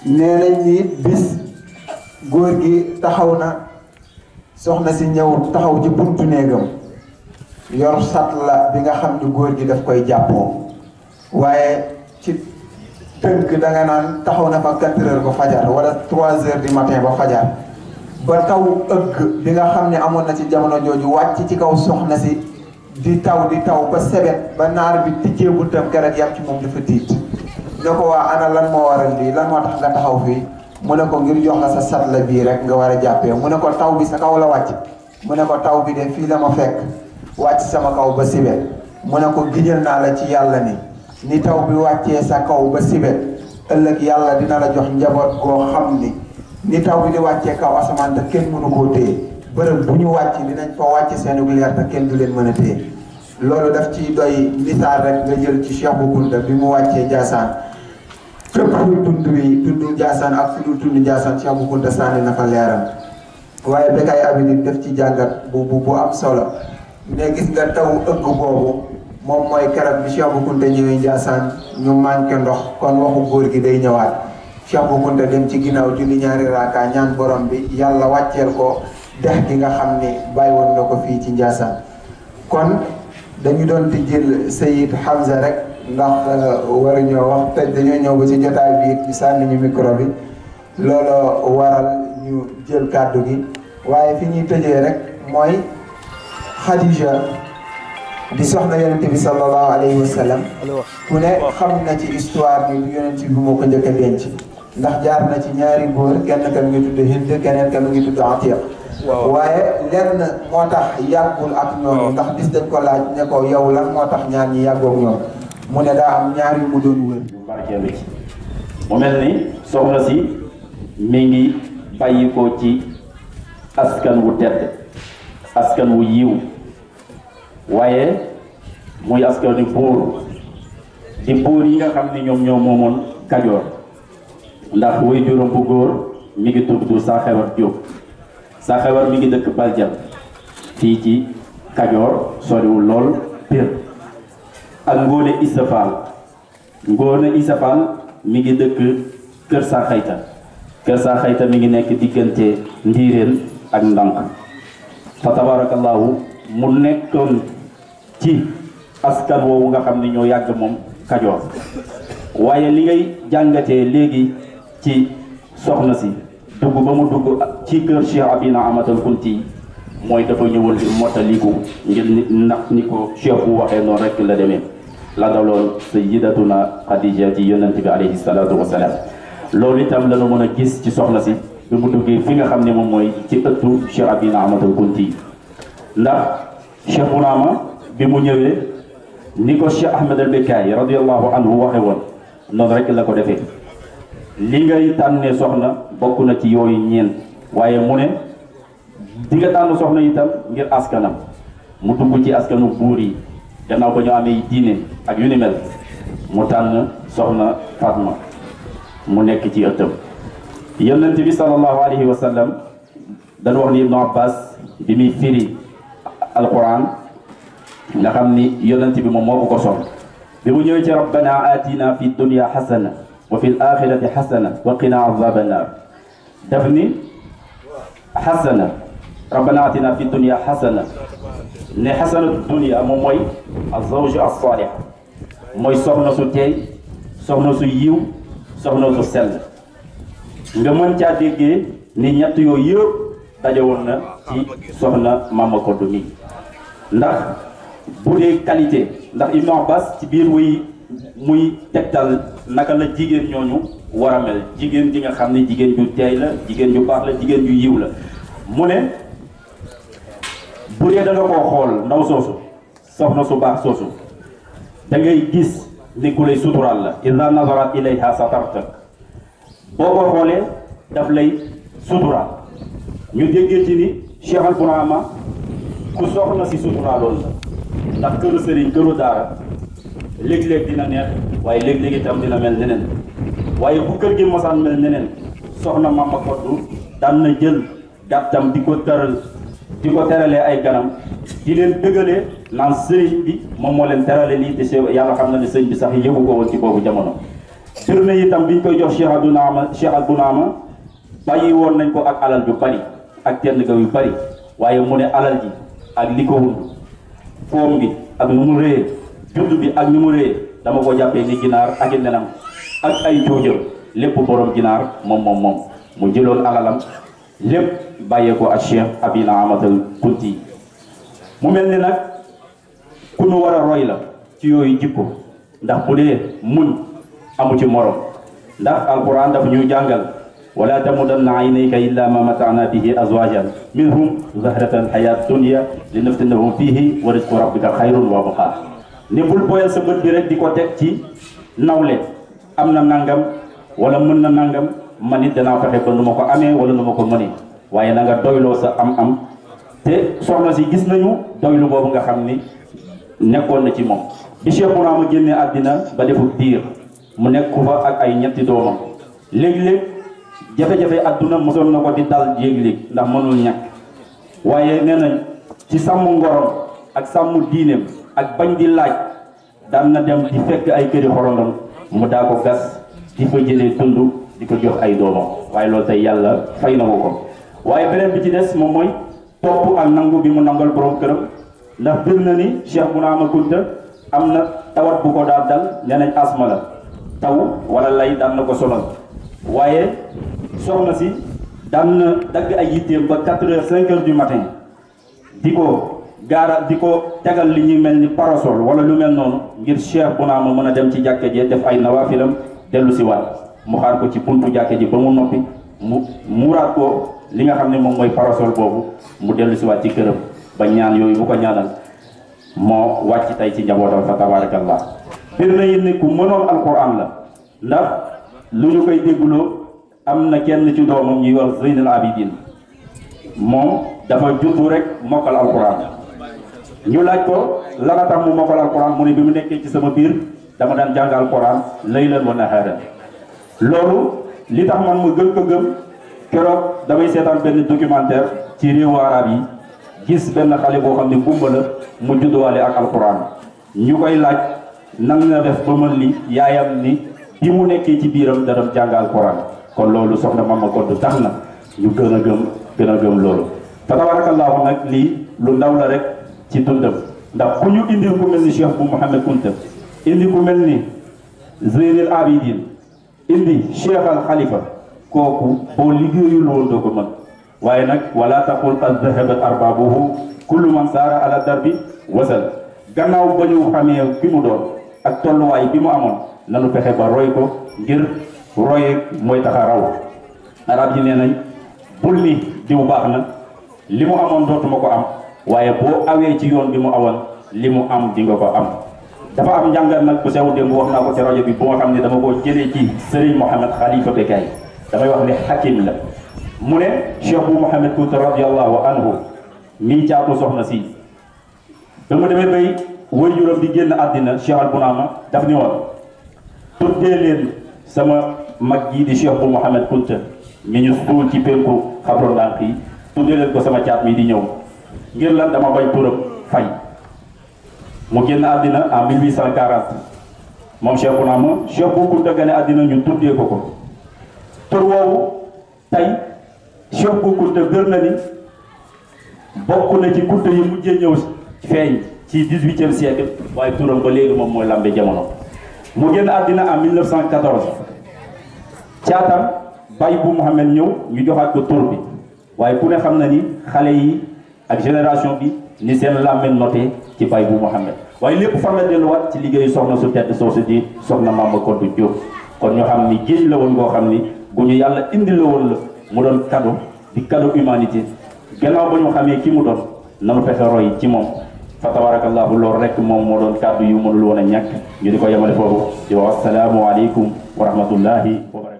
nee nañ ni bis góor gi taxaw na soxna si ñëw taxaw ci buntu néegam yor sat la bi nga xam ni góor gi daf koy jàppoo waaye ci tënk da nga naan taxaw na fa 4 heures ba fajar wala 3 heures du matin ba fajar ba taw ëgg bi nga xam ne amoon na ci jamono jooju wàcc ci kaw soxna si di taw ba sebet ba naar bi tijjee buntam keroog yam ci moom dafa tiit ne ko waa ana lan moo waral lii lan moo tax nga taxaw fii mu ne ko ngir jox la sa satla bii rek nga war a jàppee mu ne ko taw bi sa kaw la wàcc mu ne ko taw bi de fii la ma fekk wàcc sama kaw ba sibet mu ne ko giñal naa la ci yàlla ni taw bi wàccee sa kaw ba sibet ëllëg yàlla dina la jox njaboot goo xam ni taw bi di wàccee kaw asamaan te kenn mënu koo téye bërëb bu ñu wàcc dinañ fa wàcc seeni leer te kenn du leen mën a téye loolu daf ci doy misaal rek nga jël ci Cheikh Bou Kounta bi mu wàccee Ndiassane fépp fuy tund Ndiassane ak fu dul tund Ndiassane Cheikh Bou Kounta sànni na fa leeram waaye Bécaye Abidine def ci jàngat bu am solo ne gis nga taw ëgg boobu moom mooy keroog bi Cheikh Bou Kounta ñëwee Ndiassane ñu manqué ndox kon waxu góor gi day ñëwaat Cheikh Bou Kounta dem ci ginnaaw julli ñaari raaka ñaan borom bi yàlla wàcceel ko dex gi nga xam ni bàyyi woon na ko fii ci Ndiassane kon dañu doon tijjil Sayid Hamza rek ndax waruñoo wax te dañoo ñëw ba ci jotaay bi ñu sànni ñu micro bi loolu waral ñu jël kàddu gi waaye fi ñuy tëjee rek mooy Khadija di soxna yonent bi sallallahu alayhi wa sallam ku ne xam na ci histoire ni yonent bi moo ko njëkk a denc ndax jaar na ci ñaari góor kenn ka mu ngi tudd Hind keneen ka mu ngi tudd Atiq waaye lenn moo tax yàggul ak ñoom ndax bis dañ ko laaj ne ko yow lan moo tax ñaar ñi yàggoog ñoom mu ne daa am ñaar yu mu doon wër barkeelu ci mu mel ni soxna si mi ngi bàyyi ko ci askan wu tedd askan wu yiw waaye muy askanu buur di buur yi nga xam ni ñoom ñoo moomoon Kajoor ndax way juróom bu góor mi ngi tudd Saxewar Jóob Saxewar mi ngi dëkk Baljal fii ci Kajoor soriwul lool Pire ak Ngóone Issa Fall Ngóone Issa Fall mi ngi dëkk Kër Saxayta Kër Saxayta mi ngi nekk diggante Ndiireen ak Ndànk fa tabarakallahu mu nekkoon ci askan woowu nga xam ne ñoo yàgg moom Kajoor waaye li ngay jàngatee léegi ci soxna si dugg ba mu dugg ci kër Cheikh Abina Amatal Kunti mooy dafa ñëwal ngir mottaliku ngir ndax ni ko Cheikh bu waxee noonu rek la demee la daloon sayyidatuna Khadija ci yonent bi alayhi salaatu wasalaam loolu itam la ñu mën a gis ci soxna si bi mu duggee fi nga xam ne moom mooy ci ëttu Cheikh Abina Amatal Kunti ndax Cheikh Bounama bi mu ñëwee ni ko Cheikh Ahmed al Bécaye radiyallahu anhu waxe woon noonu rek la ko defee li ngay tànnee soxna bokk na ci yooyu ñeent waaye mu ne di nga tànn soxna itam ngir askanam mu dugg ci askanu buur yi gannaaw ba ñu amee diine ak yu ni mel mu tànn soxna Fatma mu nekk ci ëttam yonent bi sallallahu alayhi wa sallam dañu wax ni Ibnu Abbas bi muy firi alquran nga xam ni yonent bi moom moo ko sol bi mu ñëwee ci rabbana atina fi dunya hasana wa fi al-axirati hasana wa qina azaba annar daf ni hasana rabbana atina fi dunya hasana ne hasanatu dunya moom mooy az-zawj as-salih mooy soxna su teey soxna su yiw soxna su sell nga mën caa déggee ni ñett yooyu yëpp daje woon na ci soxna Mama Koddu mi ndax bu dee qualité ndax Ibnu Abbas ci biir muy tegtal naka la jigéen ñooñu war a mel jigéen ji nga xam ne jigéen ju teey la jigéen ju baax la jigéen ju yiw la mu ne bu dee da nga koo xool ndaw soosu soxna su baax soosu da ngay gis ni ku lay suturaal la ida nazarat ilayha satartak boo ko xoolee daf lay suturaal ñu déggee ci ni Cheikh Al Bounama ku soxna si suturaaloon la ndax këru sëriñ këru daara léeg-léeg dina neex waaye léeg-léeg itam dina mel neneen waaye bu kër gi mosaan mel neneen soxna Mama Koddu daan na jël gàttam di ko teralee ay ganam di leen dëggalee naan sëriñ bi moom moo leen terale lii te yàlla xam na ne sëriñ bi sax yëgu ko woon ci boobu jamono firnde itam biñ koy jox Cheikh Abdou Naama bàyyi woon nañ ko ak alal ju bari ak tenn gaw yu bari waaye mu ne alal ji ak li ko wund foom bi ak nu mu réyee judd bi ak nu mu réyee dama ko jàppee ni ginaar ak i nenam ak ay joojam lépp borom ginaar moom mu jëloon alalam lépp bàyyee ko ak Cheikh Abi Naamatal Kunti mu mel ni nag ku nu war a roy la ci yooyu jikko ndax bu dee muñ amu ci morom ndax alquran dafa ñu jàngal wala tamudanna aynayka illa ma mata'na bihi azwajan minhum zahratal hayat dunya linaftinahum fihi wa rizqu rabbika khayrun wa abqa ne bul boyal sa bët bi rek di ko teg ci nawle am na nangam wala mën na nangam man it danaa fexe ba nu ma ko amee wala nu ma ko mënee waaye na nga doyloo sa am te soxna si gis nañu doylu boobu nga xam ni nekkoon na ci moom bi Cheikh Bounama génnee àddina ba defu diir mu nekk fa ak ay ñetti doomam léeg-léeg jafe-jafe adduna mosoon na ko di dal léeg-léeg ndax mënul ñàkk waaye nee nañ ci sàmm ngorom ak sàmm diineem ak bañ di laaj daan na dem di fekk ay këri xorondom mu daa ko gas di fa jëlee dund di ko jox ay doomam waaye loolu tey yàlla fay na ko waaye beneen bi ci des moom mooy topp ak nangu bi mu nangal borom këram ndax bir na ni Cheikh Bounama Kunta am na tawat bu ko daan dal nee nañ asma la taw wala lay daan na ko sonal waaye soxna si daan na dagg ay yitteem ba 4h 5h du matin di ko tegal li ñuy mel ni parasol wala lu mel noonu ngir Cheikh Bounama mën a dem ci jàkke ji def ay nawaafilam dellu si waat mu xaar ko ci buntu jàkke ji ba mu noppi mu muuraat ko li nga xam ne moom mooy parasol boobu mu dellu si waat ci këram ba ñaan yooyu bu ko ñaanal moo wàcc tey ci njabootam fa tabarakallah bir na yéen ne ku mënoon alquran la ndax lu ñu koy dégguloo am na kenn ci doomam ñuy wax Zeynul Abidin moom dafa juddu rek mokkal alquran ñu laaj ko lana tax mu mokkal alquran mu ne bi mu nekkee ci sama biir dama daan jàng alquran laylan wa naharan loolu li tax man mu gën ko gëm keroog damay seetaan benn documentaire ci réewu arab yi gis benn xale boo xam ne gumba la mu judduwaale ak alquran ñu koy laaj nan na def ba mën li yaayam ni bi mu nekkee ci biiram da doon jàng alquran kon loolu soxna Mama Koddu tax na ñu gën a gëm loolu fa tabarakallahu nag lii lu ndaw la rek ci dundam ndax ku ñu indil ku mel ni Cheikh bu Mouhamed Kunta indi ku mel ni Zeynul Abidin indi Cheikh al Khalifa kooku boo liggéeyul woon doo ko mën waaye nag wala taqul qad dhahabat arbabuhu kullu man saara ala darbi wasal gannaaw ba ñu xamee fi mu doon ak tolluwaay bi mu amoon nanu fexe ba roy ko ngir roye mooy tax a raw arab yi nee nañ bul ni diw baax na li mu amoon dootuma ko am waaye boo awee ci yoon bi mu awoon li mu am di nga ko am dafa am njàngat nag bu sew démb wax naa ko ci rajo bi bu nga xam ne dama koo jëlee ci Serigne Mohamed Khalifa Bekay damay wax ne hakim la mu ne Cheikh bu Mouhamed Kunta radiyallahu anhu mii caatu soxna si ba mu demee bay waajuram di génn àddina Cheikh al Bounama daf ni woon tuddee leen sama mag jii di Cheikh bu Mouhamed Kunta mi ñu suul ci penku xabru ndànk yi tuddee leen ko sama caat mi di ñëw ngir lan dama bay turam fay mu génn àddina en 1840 moom Cheikh Bounama Cheikh bu Kunta gane àddina ñu tuddee ko tur woowu tey Cheikh bu Kunta gër na ni bokk na ci Kunta yi mujjee ñëw feeñ ci 18e siècle waaye turam ba léegi moom mooy lambe jamono mu génn àddina en 1914 caatam Baye bu Mouhamed ñëw ñu joxaat ko tur bi waaye ku ne xam na ni xale yi ak génération bi ni seen làmmiñ noté ci Baye bu Mouhamed waaye lépp fan la delluwaat ci liggéeyu soxna su tedd soosu di soxna Mama Koddu Diop kon ñu xam ni géej la woon ngoo xam ni gu ñu yàlla indi la woon la mu doon cadeau di cadeau humanité gannaaw ba ñu xamee ki mu doon nanu fexe roy ci moom fa tabarakallahu loolu rek moom moo doon kàddu yu mënul woon a ñàkk ñu di ko yemale foofu di wax asalaamu aleykum wa rahmatullahi wa barakatuh